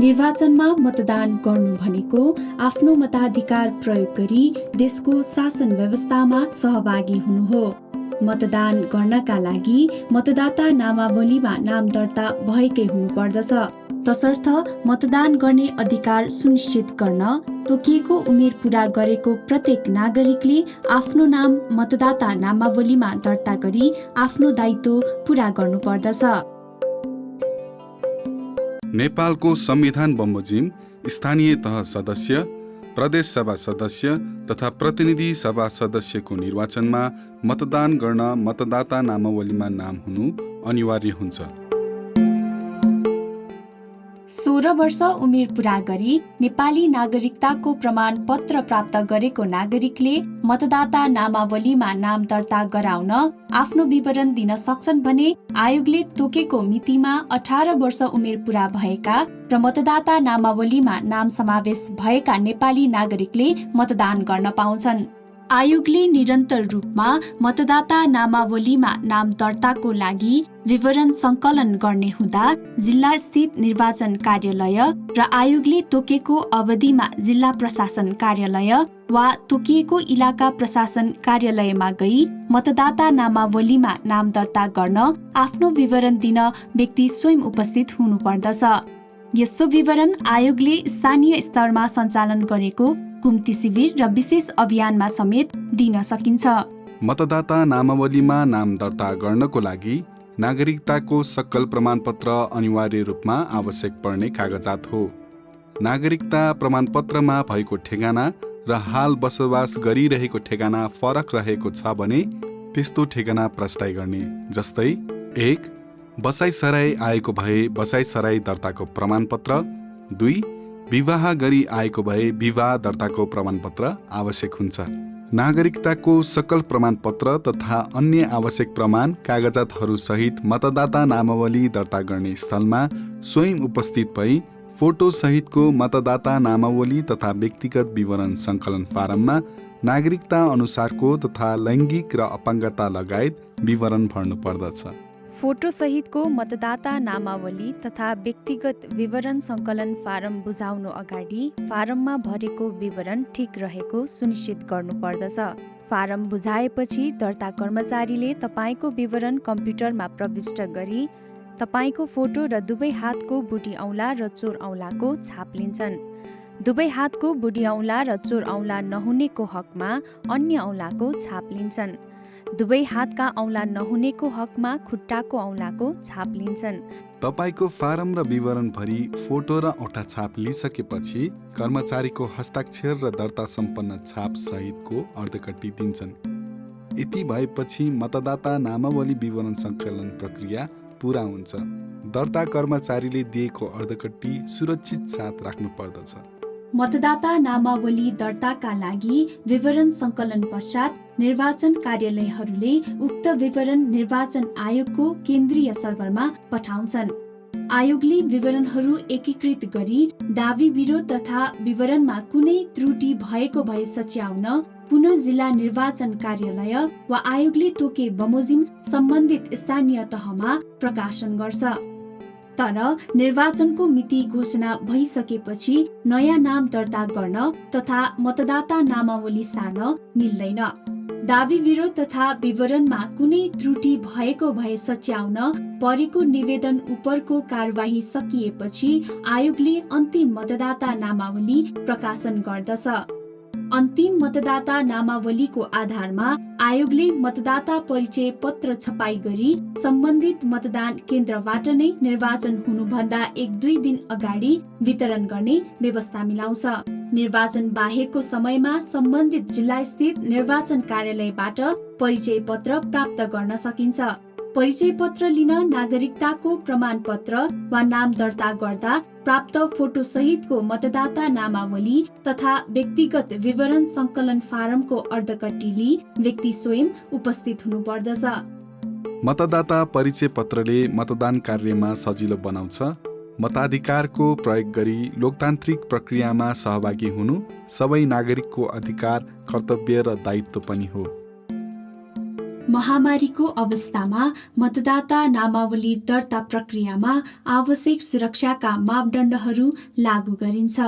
निर्वाचनमा मतदान गर्नु भनेको आफ्नो मताधिकार प्रयोग गरी देशको शासन व्यवस्थामा सहभागी हुनु हो। मतदान गर्नका लागि मतदाता नामावलीमा नाम दर्ता भएकै हुनुपर्दछ। तसर्थ मतदान गर्ने अधिकार सुनिश्चित गर्न तोकिएको उमेर पूरा गरेको प्रत्येक नागरिकले आफ्नो नाम मतदाता नामावलीमा दर्ता गरी आफ्नो दायित्व पूरा गर्नुपर्दछ। नेपालको संविधान बमोजिम स्थानीय तह सदस्य, प्रदेश सभा सदस्य तथा प्रतिनिधि सभा सदस्यको निर्वाचनमा मतदान गर्न मतदाता नामावलीमा नाम हुनु अनिवार्य हुन्छ। 16 वर्ष उमेर पूरा गरी नेपाली नागरिकताको प्रमाणपत्र प्राप्त गरेको नागरिकले मतदाता नामावलीमा नाम दर्ता गराउन आफ्नो विवरण दिन सक्छन् भने आयोगले तोकेको मितिमा 18 वर्ष उमेर पूरा भएका र मतदाता नामावलीमा नाम समावेश भएका नेपाली नागरिकले मतदान गर्न पाउँछन्। आयोगले निरन्तर रूपमा मतदाता नामावलीमा नाम दर्ताको लागि विवरण सङ्कलन गर्ने हुँदा जिल्ला स्थित निर्वाचन कार्यालय र आयोगले तोकेको अवधिमा जिल्ला प्रशासन कार्यालय वा तोकिएको इलाका प्रशासन कार्यालयमा गई मतदाता नामावलीमा नाम दर्ता गर्न आफ्नो विवरण दिन व्यक्ति स्वयं उपस्थित हुनुपर्दछ। यस्तो विवरण आयोगले स्थानीय स्तरमा सञ्चालन गरेको घुम्ती शिविर र विशेष अभियानमा समेत दिन सकिन्छ। मतदाता नामावलीमा नाम दर्ता गर्नको लागि नागरिकताको सक्कल प्रमाणपत्र अनिवार्य रूपमा आवश्यक पर्ने कागजात हो। नागरिकता प्रमाणपत्रमा भएको ठेगाना र हाल बसोबास गरिरहेको ठेगाना फरक रहेको छ भने त्यस्तो ठेगाना प्रस्ताव गर्ने, जस्तै 1. बसाइसराई आएको भए बसाइसराई दर्ताको प्रमाणपत्र, 2. विवाह गरी आएको भए विवाह दर्ताको प्रमाणपत्र आवश्यक हुन्छ। नागरिकताको सकल प्रमाणपत्र तथा अन्य आवश्यक प्रमाण कागजातहरू सहित मतदाता नामावली दर्ता गर्ने स्थलमा स्वयं उपस्थित भई फोटो सहितको मतदाता नामावली तथा व्यक्तिगत विवरण सङ्कलन फारममा नागरिकता अनुसारको तथा लैङ्गिक र अपाङ्गता लगायत विवरण भर्नु पर्दछ। फोटो सहितको मतदाता नामावली तथा व्यक्तिगत विवरण सङ्कलन फारम बुझाउनु अगाडि फारममा भरेको विवरण ठिक रहेको सुनिश्चित गर्नुपर्दछ। फारम बुझाएपछि दर्ता कर्मचारीले तपाईँको विवरण कम्प्युटरमा प्रविष्ट गरी तपाईँको फोटो र दुवै हातको बुढी औँला र चोर औँलाको छाप लिन्छन्। दुवै हातको बुढी औँला र चोर औँला नहुनेको हकमा अन्य औँलाको छाप लिन्छन्। दुवै हातका औँला नहुनेको हकमा खुट्टाको औँलाको छाप लिन्छन्। तपाईँको फारम र विवरण भरी फोटो र औँठा छाप लिइसकेपछि कर्मचारीको हस्ताक्षर र दर्ता सम्पन्न छाप सहितको अर्धकट्टी दिन्छन्। यति भएपछि मतदाता नामावली विवरण सङ्कलन प्रक्रिया पुरा हुन्छ। दर्ता कर्मचारीले दिएको अर्धकट्टी सुरक्षित साथ राख्नु पर्दछ। मतदाता नामावली दर्ताका लागि विवरण सङ्कलन पश्चात निर्वाचन कार्यालयहरूले उक्त विवरण निर्वाचन आयोगको केन्द्रीय सर्भरमा पठाउँछन्। आयोगले विवरणहरू एकीकृत गरी दावी विरोध तथा विवरणमा कुनै त्रुटि भएको भए सच्याउन पुनः जिल्ला निर्वाचन कार्यालय वा आयोगले तोके बमोजिम सम्बन्धित स्थानीय तहमा प्रकाशन गर्छ। तर निर्वाचनको मिति घोषणा भइसकेपछि नयाँ नाम दर्ता गर्न तथा मतदाता नामावली सार्न मिल्दैन। दावी विरोध तथा विवरणमा कुनै त्रुटि भएको भए सच्याउन परेको निवेदन उपरको कारबाही सकिएपछि आयोगले अन्तिम मतदाता नामावली प्रकाशन गर्दछ। अन्तिम मतदाता नामावलीको आधारमा आयोगले मतदाता परिचय पत्र छपाई गरी सम्बन्धित मतदान केन्द्रबाट नै निर्वाचन हुनुभन्दा 1-2 दिन अगाडि वितरण गर्ने व्यवस्था मिलाउँछ। निर्वाचन बाहेकको समयमा सम्बन्धित जिल्ला स्थित निर्वाचन कार्यालयबाट परिचय पत्र प्राप्त गर्न सकिन्छ। परिचय पत्र लिन नागरिकताको प्रमाणपत्र वा नाम दर्ता गर्दा प्राप्त फोटो सहितको मतदाता नामावली तथा व्यक्तिगत विवरण सङ्कलन फारमको अर्धकट्टी लिई व्यक्ति स्वयं उपस्थित हुनुपर्दछ। मतदाता परिचय पत्रले मतदान कार्यमा सजिलो बनाउँछ। मताधिकारको प्रयोग गरी लोकतान्त्रिक प्रक्रियामा सहभागी हुनु सबै नागरिकको अधिकार, कर्तव्य र दायित्व पनि हो। महामारीको अवस्थामा मतदाता नामावली दर्ता प्रक्रियामा आवश्यक सुरक्षाका मापदण्डहरू लागू गरिन्छ।